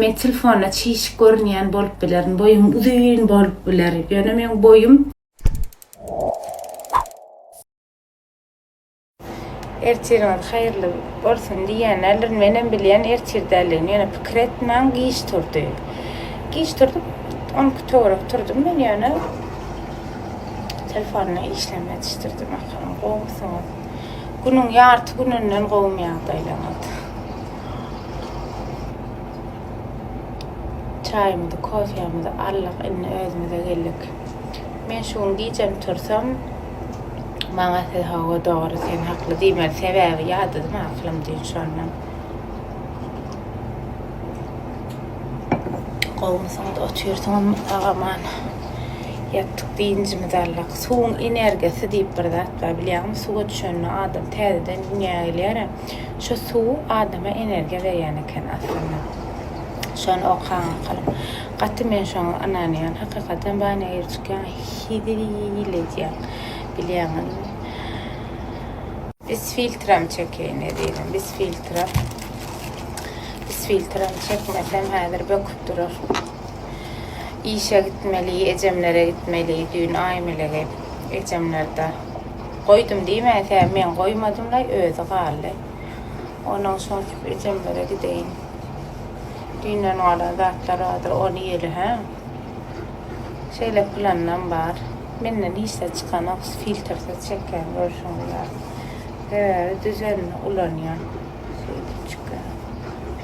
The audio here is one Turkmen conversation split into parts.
Men telefonda çişik görünýän bolup bilerin, boýum uzyn bolup biler, ýöne meň boýum. Ertiriňiz haýyrly bolsun diýýän däldirin, menem bilýän ertir däldigini, ýöne pikir etmäň giç turdy. Giç turdy, 12 töwerek turdum men ýöne telefonda işlem ýetişdirdim ahyryn. Gowumysyňyz? Günüň ýarty gününden gowumy ýagdaýlaryňyz? Çaýymyzy, kofýamyzy aldyk, indi özümize geldik. Men şu gün gijem tursam, maňa siz hawa dogry sen hakly diýmeli, sebäbi ýadadym akylym düýn şondan. Gowumysyňyz, otyrsyňyzmy sag-aman? Ýatdyk, dynjymyzy aldyk. Suwuň energiýasy diýip bir zat bar, bilýäňmi? Suwa düşende adam täzeden dünýä gelýär-ä. Şu suw adama energiýa berýän eken aslynda. Şony okaň akalym. Gaty men şoňa ynanýan. Hakykatdan banýa girip çykýaň hezil edýäň. Bilýäňizmi? Biz filtram çekeýin ezizim. Biz filtra. Biz filtram çekmesem häzir böküp durar. Işe gitmeli, ejemlere gitmeli. Düýn Aýmelegi ejemlerde. Goýdum diýmäý sebäbi men goýmadymlaý özi galdy. Onuň şontip ejemlere gideýin. Düýnden galan zatlar bardyr ony iýeli hä. Şeýle planam bar. Menden hiç zat çykanok filtrsiz çekýän görşüňiz ýaly. Sebäbi düzenli ulanýan. Şeýdip çykýar.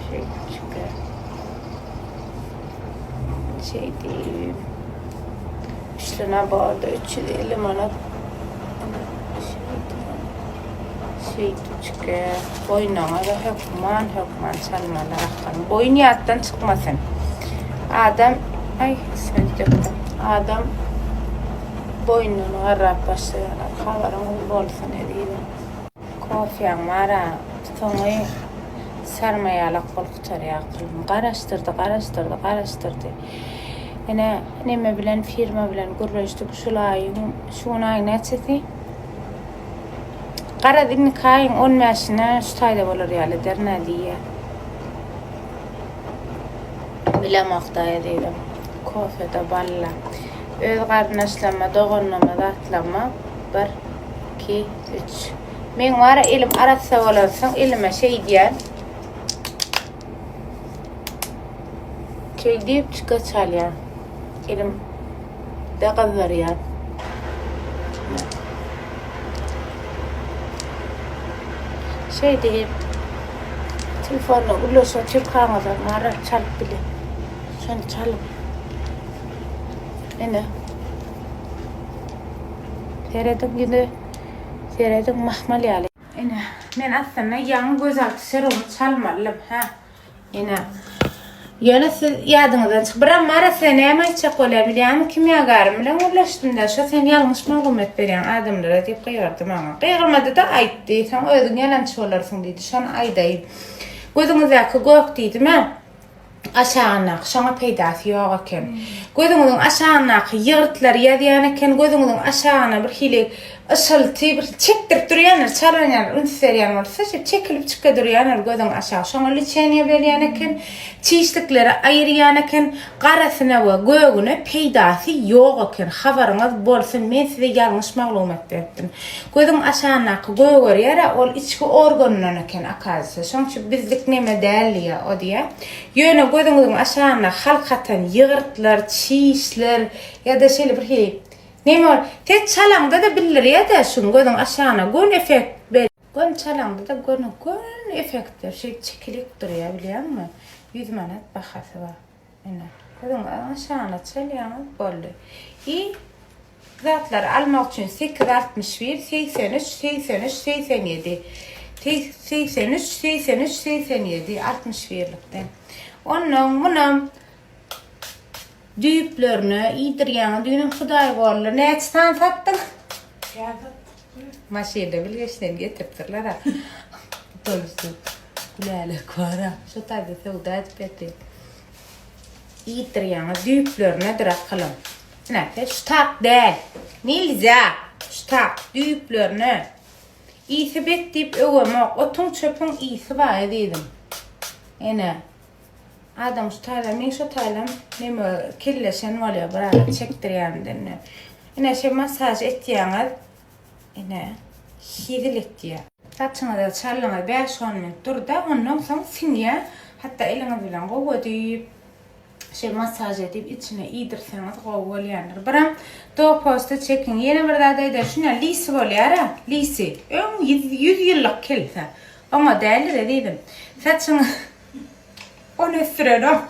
Şeýdip çykýar. Şeýdip. Üçli naborda 350 manat. Şeýdipjike boýnuňa-da hökman, hökman çalmaly ahyryn. Boýun ýatdan çykmasyn. Adam, aý, ismini dökdüm. Adam boýundan garrap başlaýarlar. Habaryňyz bolsun ezizim. Kofýaň bar-a, soňy sarma ýalak bolup gutarýar akylym. Garaşdyrdy, garaşdyrdy, garaşdyrdy. Ine, neme bilen, firma bilen gürleşdik. Şul aýyň, şu gün aýyň näçesi? Garaz, indiki aýyň on bäşine şu taýda bolar ýaly ederin-ä diýýär. Bilemok-da ezizim. Kofe-de balla. Öz garyndaşlaryma, doganlaryma, zatlaryma bir, iki, üç. Meň bar-a elim arassa bolansoň elime şeýdýän. Şeýdip çyka çalýan. Elim de gyzdyrýan. Şeýdip telefonda gürleşip otyrkaňyzam bar çalyp bile. Şony çalyp. Ine. Serediň ýüzi. Serediň mahmal ýaly. Ine, men aslynda ýaňy gözalty serumy çalmalydym, hä? Ine. Ýöne siz ýadyňyzdan çyk. Biram bara size näme aýtjak bolýar bilýäňmi? Kimýagarym bilen gürleşdim-de, şo sen ýalňyş maglumat berýäň adamlara diýip gygyrdy maňa. Gygyrmady-da aýtdy. Soň özüň ýalançy bolarsyň diýdi. Şony aýdaýyn. Gözüňizdäki gök diýdim-ä. Aşagyndaky şoňa peýdasy ýok eken. Gözüňiziň aşagyndaky ýygyrtlary ýazýan eken, gözüňiziň aşagyna bir hili yşylty, bir çekdirip durýandyr, çalanýan, üns berýän bolsa, şeýdip çekilip çykýa durýandyr gözüň aşagy. Şoňa liçeniýa berýän eken, çişlikleri aýyrýan eken, garasyna we gögüne peýdasy ýok eken. Habaryňyz bolsun, men size ýalňyş maglumat beripdim. Gözüň aşagyndaky gögerýär-ä, ol içki organyndan eken, okazysy. Şoň üçin bizlik neme däl diýýär, o diýýär. Ýöne gözüňiziň aşagynda halk atan ýygyrtlar, çişler ýa-da şeýle bir hili neme ol, ses çalaňda-da bildirýär-dä şuny gözüň aşagyna göni effekt ber. Göni çalaňda-da göni göni effekt ber, şeýdip çekilip durýar, bilýäňmi? 100 manat bahasy bar. Ine, gözüň aşagyna çalýaňyz, boldy. I Zatlary almak üçin 861 83 83 87 83 83 87 61-likden. Ondan munam düýplerine iýdirýäň. Düýnem Hudaý golly. Näçe sany satdyň? Maşynda bilgeşden getiripdirler-a. Dolsun. Gülälek bar-a. Şu taýda söwda edip ýatyr. Iýdirýäňiz düýplerinedir akylym. Näpe şu tak däl. Nilzä şu tak düýplerine. Ysy bet diýip öwemok. Otuň çöpüň ysy bar ezizim. Ene. Adam şu taýdan, meň şu taýdan neme kelleşen bolýar, bir ara çekdirýämden. Ine şe massaž etýäňiz. Ine hezil etýär. Saçyňyza çalyňyz 5-10 minut durda, ondan soň siňýär. Hatda eliňiz bilen gowy edip, şe massaž edip içine iýdirseňiz gowy bolýandyr. Biram doposta çekiň. Ýene bir zat aýdaýyn, şunda lisi bolýar-a, lisi. Öň 100 ýyllyk kelse. Oňa däldir ezizim. Saçyňyz Ony ösdürenok.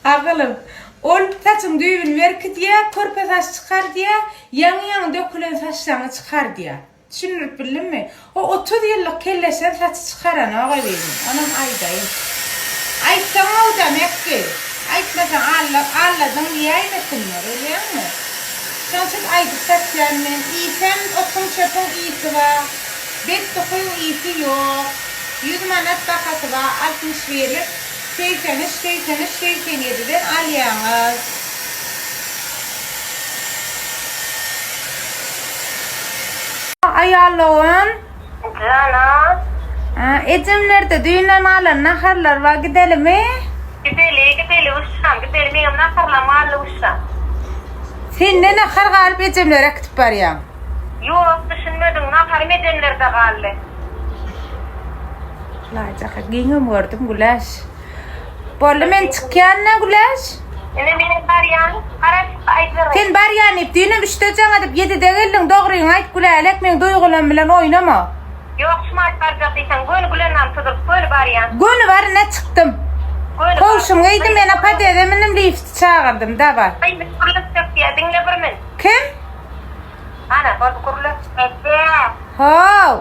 Agylym. Ol saçyň düýbüni berkidýär, körpe saç çykardýar, ýaňy-ýaňy dökülen saçlaryňy çykardýar. Düşündirip bildimmi? O 30 ýyllyk kelleşen saçy çykaranok ezizim. Onam aýdaýyn. Aýtsaň owda Mekgi. Aýtmasaň alla alladyň diýäýmesinler, bilýäňmi? Şoň üçin aýdyp satýan men. Iýsem otuň çöpüň ysy bar. Bet duhyň ysy ýok. Ýüz manat bahasy bar 60 birlik 83 83 87-den alýaňyz. Aýal dogan. Jana. Ejemlerde düýnden galan naharlar bar gidelimi? Gideli, gideli uşşam, gideli meňem naharlam galdy uşşam. Sende nahar galyp ejemlere äkidip barýaň. Ýok, düşünmediň, naharym ejemlerde galdy. Laýjaka giňem gördüm Güläş. Boldy men çykýan-da Güläş. Ine menem barýan, garaşyp aýdybergin. Sen barýan diýip düýnem üçde jaň edip ýedide geldiň dogryňy aýt Gülälek meň duýgulam bilen oýnama. Ýok şumat barjak diýseň göni Gülennam tuzup göni barýan. Göni bar ine çykdym. Göni bar. Kowşumy geýdim ýene podýezde mindim lifti çagyrdym daway. Gyz gürleşjek diýýä diňle bir min. Kim? Ana boldy gürle. Eje. How.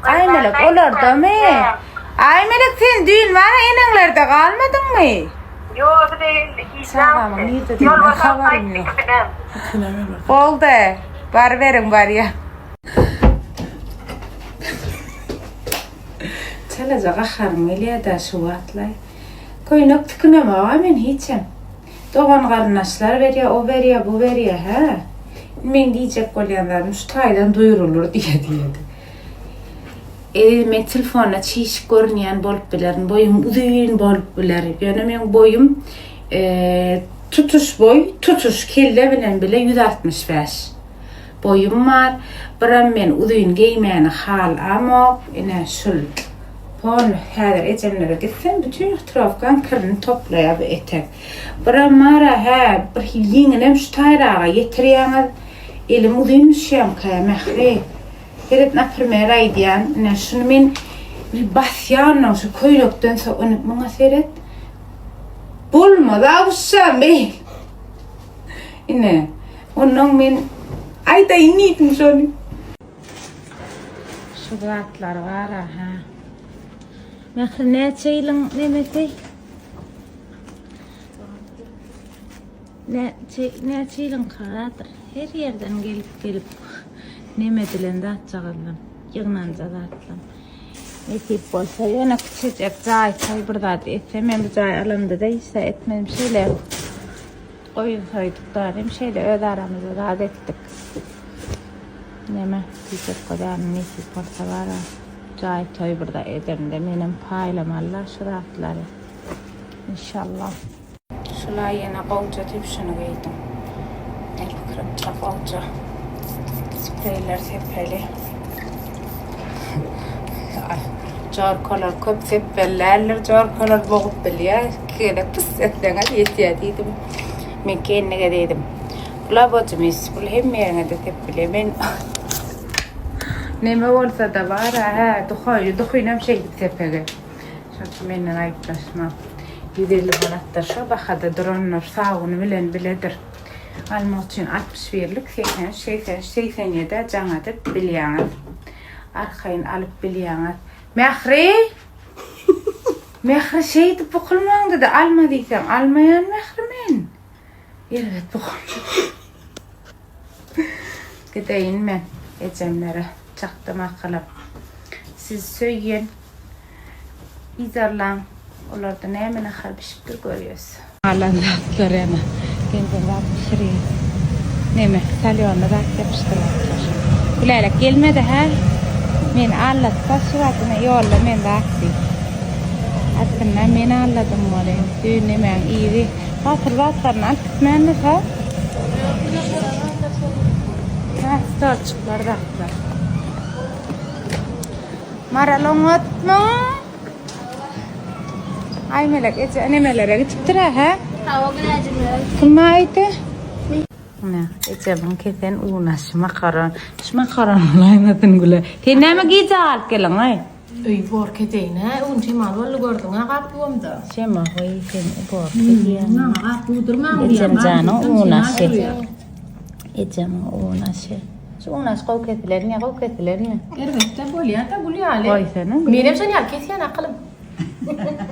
Aýmelek olardamy? Aýmelek sen düýn bar eneňlerde galmadyňmy? Ýok bize geldi. Çagamyň nirdedigini habarym ýok. Boldy. Baryberiň barýa. Çalaja gaharym gelýär-dä şu wagtlaý. Köýnek tikinemog-a men hiçem. Dogan-garyndaşlar berýär, o berýär, bu berýär, hä? Indi meň diýjek bolýan zadym şu taýdan duýrular diýe diýedi. Eziz men telefonda çişik görünýän bolup bilerin, boýum uzyn bolup biler. Ýöne meň boýum tutuş boý, tutuş kelle bilen bile 165. Boýum bar. Biram men uzyn geýmäni halamok. Ine şul pol häzir ejemlere gitsem bütin hitrowkaň kirini toplaýar bu etek. Biram bar-a hä bir hili ýeňinem şu taýraga ýetirýäňiz. Elim uzyn düşýämkä Mähri. Seret naprimer aýdýan ine şuny men bir basýanam şu köýnekden soň ine muňa seret. Bolmaz-a guşjam beýle. Ine, onnoň men aýdaýyn diýdim şony. Şu zatlar bar-a, hä. Mähri näçe ýylyň nemesi? Näçe, näçe ýylyň karadyr? Her ýerden gelip-gelip neme edilen zatjagazlar, ýygnanja zatlar. Nesip bolsa ýöne kiçijek jaý toý bir zat etsem, men bu jaý alamda-da hiç zat etmedim. Şeýle goýun soýduk da, hem şeýle öz aramyzda zat etdik. Näme diýjek bolýaryn, nesip bolsa bara jaý toý bir zat edemde menem paýlamaly-la şu zatlary. Inşallah. Şulaý ýene gowja tüpşüni geýdim. Men pikirimçe gowja spreýler sepeli. Jorkalar köp sepmeli däldir. Jorkalar bogup bilýär. Iki gezek pys etseňiz ýetýär diýdim. Men kendime diýdim. Bula bojumys, bul hemme ýeriňe-de sepbilýär. Men neme bolsa-da bar-a, hä, duhoý, duhynam şeýdip sepegi. Şonuň üçin menden aýyplaşma. 150 manatdyr. Şo bahada durandyr. Sabyny bilen biledir. Almak üçin 61-lik 83 83 87-ä jaň edip bilýäňiz. Arkaýyn alyp bilýäňiz. Mähri! Mähri şeýdip bukulmaňdy-da, alma diýseň, almaýan Mähri men. Erbet bukul. Gideýin men ejemlere. Çakdym akylym. Sizi söýýän. Yzarlaň. Olarda näme nahar bişipdir görýäs. Galan zatlar ýene. Geldim zat bişirýän. Neme, salýonly zat ýapyşdyrypdyr. Gülälek gelmedi hä? Meni aldatsa şu wagt ine ýolda men zat diý. Aslynda men alladym ony. Düýn nemäň yzy. Batyr zatlaryny alyp gitmändir ha? Ha, stolçuklar zatlar. Maral oňatmyň? Aýmelek eje nemelere gitipdir hä? Hawa güläjimler. Kim aýdy? Ine, ejemiň kesen unaşy makaron. Şu makaron bolaýmasyn güle. Sen näme gije galyp geliň aý? Öý bork edeýin-ä, öň şemal boldy gördüň-ä gap ýuwamda. Şema goý sen bork edýäň. Maňa gap ýuwdurmaň diýýän. Ejem janyň unaşy. Ejemiň unaşy. Şu unaş gowy kesilenmi ýa gowy kesilenmi? Erbetde bolýa-da gül ýaly. Goýsana. Menem şon ýaly kesýän akylym.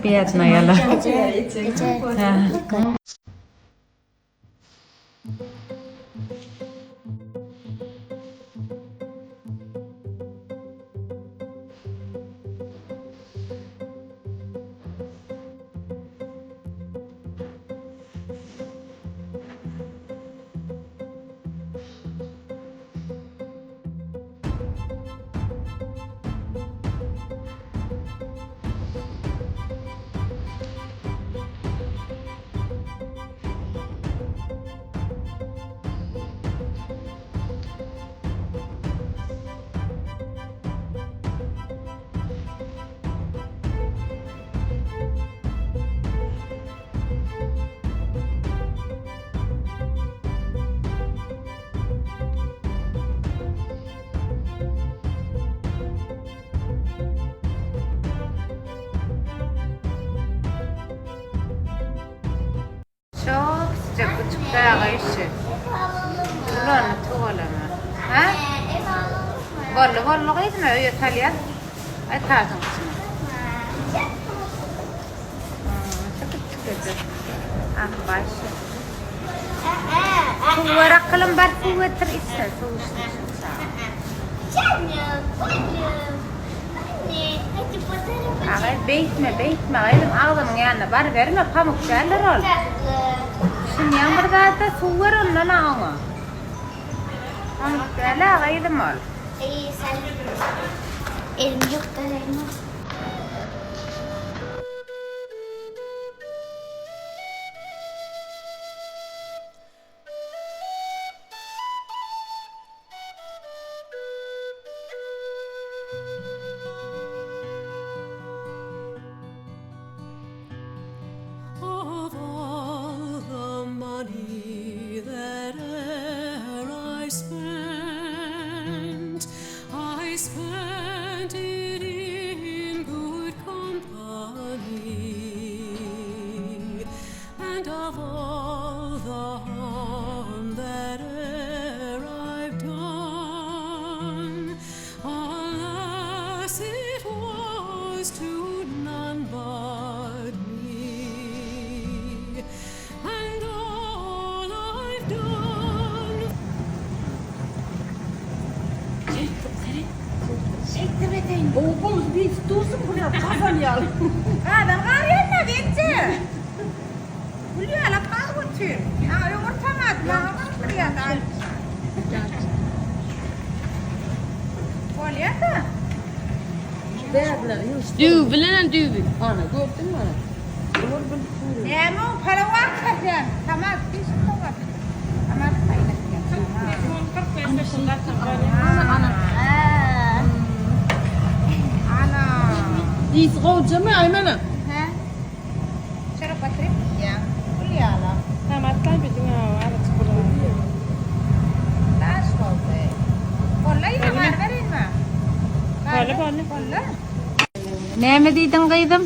Biýadna ýala. Çok sıcak küçük dağa işi. Ulanny tugalama. Ha? Bolly bolly gyzym öýe salýas. Aý tazyň içine. Şu küçük Ah baş. Suw ber akylym bar suw getir içsin suw içsin şu çaga. Agay beýtme beýtme gyzym agzynyň ýanyna baryberme pamuk däldir ol. Düşünýäň bir zada suw ber ondan oňa. Pamuk däl a gyzym ol. Elim yok da Of all the money that e'er I spent, I spent it in good company. And of all the harm that e'er I've done, alas, it was to none but me. And all I've done Gazan garýanma genje. Gül ýalak gazyp otyr. Maňa ýumurtamady, maňa gazdyrýar da. Bolýa-da. Düwü bilenem düwü. Ana gördüňmi ana. Näme o palaw akdyrýan? Tamam, pişik towak. Tamam, gaýnatýan. Ana ana. Ana. Diýsi gowjamy Aýmana? Hä? Şarap batyrayım. Ýa. Gül ýalak. Daş boldy. Golla ýene gar bereyinmi? Golla, golla. Golla. Näme diýdiň gyzym?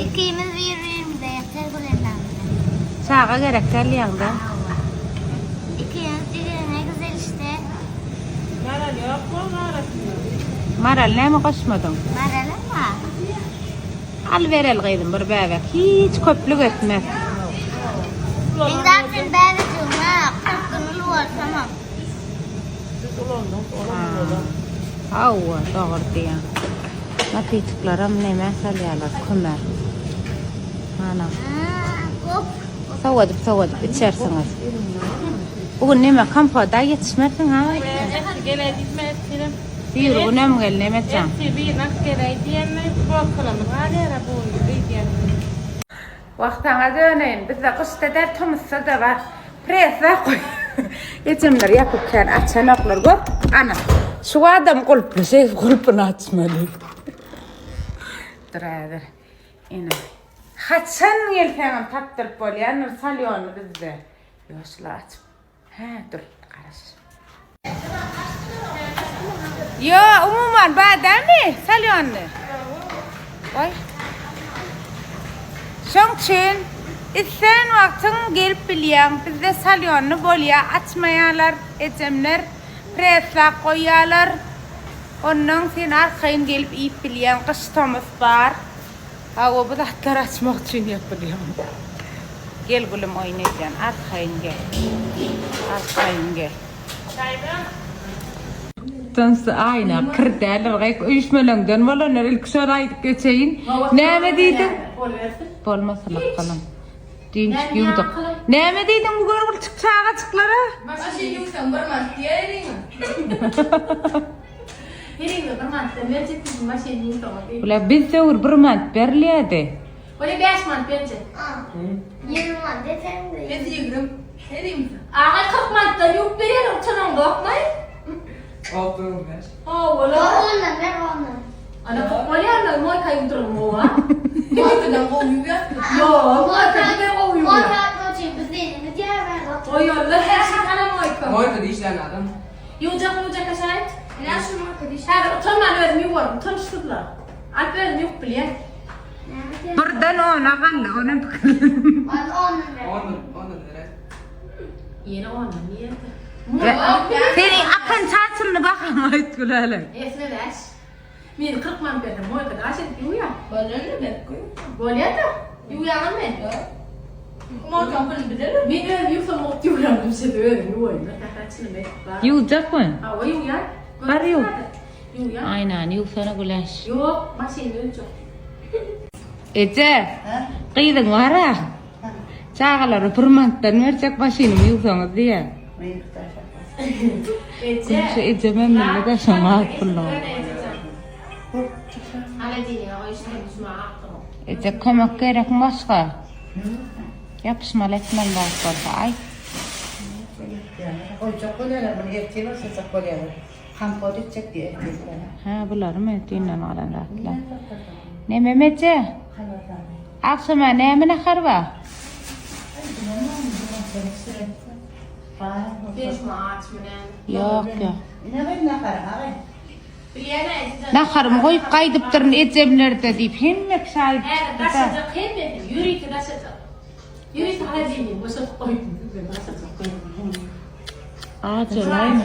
İkimiz birbirimize yeter Gülenam. Çaga gerek däl ýaňda. İkimiz ne güzel işte. Maral näme goşmadyň? Maral ama. Al berel gyzym bir bäbek. Hiç köplük etmez. Ben zaten bebeciğim ha. 40 günlük var tamam. Hawa, dogry diýýäň. Napitkleram nämä salýarlar? Kömer. Ana. Hop. Sowadyp sowadyp içersiňiz. Bu gün neme kompoda ýetişmersiň ha? Bir günem gel neme etjäň? Wah saňa döneýin. Bizde gyşda däl, tomusda-da bar. Pressa goý. Ejemler ýapyp kän açanoklar. Gör, ana. Şu adam gulply, şeýdip gulpuny açmaly. Dur häzir. Ene. Haçan gelseňem tapdyryp bolýandyr salýony bizde. Ýoşla açyp. Hä, dur, garaş. Ýo, umuman bar dälmi salýony? Goý. Şoň üçin islän wagtyň gelip bilýäň. Bizde salýony bolýar, açmaýarlar ejemler, preslap goýýarlar. Onnoň sen arkaýyn gelip iýip bilýäň, gyş tomus bar. Hawa bu zatlar açmak üçin ýapylýar. Gel gülüm oýun edýän arkaýyn gel. Arkaýyn gel. Tans aýna kir däldir gaýk üýşmeleňden bolanlar ilki şony aýdyp geçeýin. Näme diýdiň? Bolmasyn akalym. Dynç ýuwduk. Näme diýdiň bu görgülçik çagajyklara? Maşyn ýuwsaň bir manat diýer eliňe. Eliňe bir manatdan berjek diýdim maşyn ýuwsaň diýdim. Bula biz döwür bir manat berilýärdi. Bolýa 5 manat berjek. 20 manat deseň. Biz 20. Eliň. Aga 40 manatdan ýuwup berýär, uçanam gokmaý. Otuz beş. Hawa, la. Ondan ber ondan. Ana 40 bolýar, moýka ýuwduryň gowa. Moýkadan gowy ýuwýar. Ýok, moýka diňe gowy ýuwýar. Moýka üçin biz neýini diýýär? Goýarlar her şey ana moýka. Moýka dişlän adam. Ýuwjak ýuwjak aşaýt. Ne şu moýka diş. Häzir utanman özüm ýuwaryn, utançsyzlar. Alyp özüm ýuwup bilýän. Birden ona galdy, onam pikirlendim. On ondan ber. Ondan, ondan bere. Ýene ondan diýerdi. Seni akan çaçyny bakan aýt gülälek. Esne bäş. Men 40 manat berdim, moýka daş edip ýuwýar. Bolýar berk goý. Bolýar-da. Ýuwýaňmy men? Moýkaň puluny bize ber. Men özüm ýuwsam mugt ýuwýan düşedi özüm ýuwaýyn. Saçyny berip bar. Ýuwjakmy? Hawa ýuwýar. Bar ýuw. Ýuwýar. Aýnany ýuwsana Güläş. Ýok, maşyny ýuwjak. Eje, gyzyň bar-a. Çagalara bir manatdan berjek maşynymy ýuwsaňyz diýýär. Eje. Şu ejemem bildi-de şoňa alyp pullugy. Eje kömek gerekmi başga? Ýapyşmaly etmeli zat bolsa aýt. Goýjak bolýarlar muny ertir başlajak bolýarlar. Kompot etjek diýip ertir. Hä bularymy düýnden galan zatlar. Nemem eje? Agşama näme nahar bar? Ýok ýok. Naharymy goýup gaýdypdyryn ejemlerde diýip hemme kişi aýdyp Häzir çykdy-da. daşajak hemmesini, ýörite daşajak. Ýörite holodilnigi boşadyp goýdum. Daşajak. Ajalaýmy?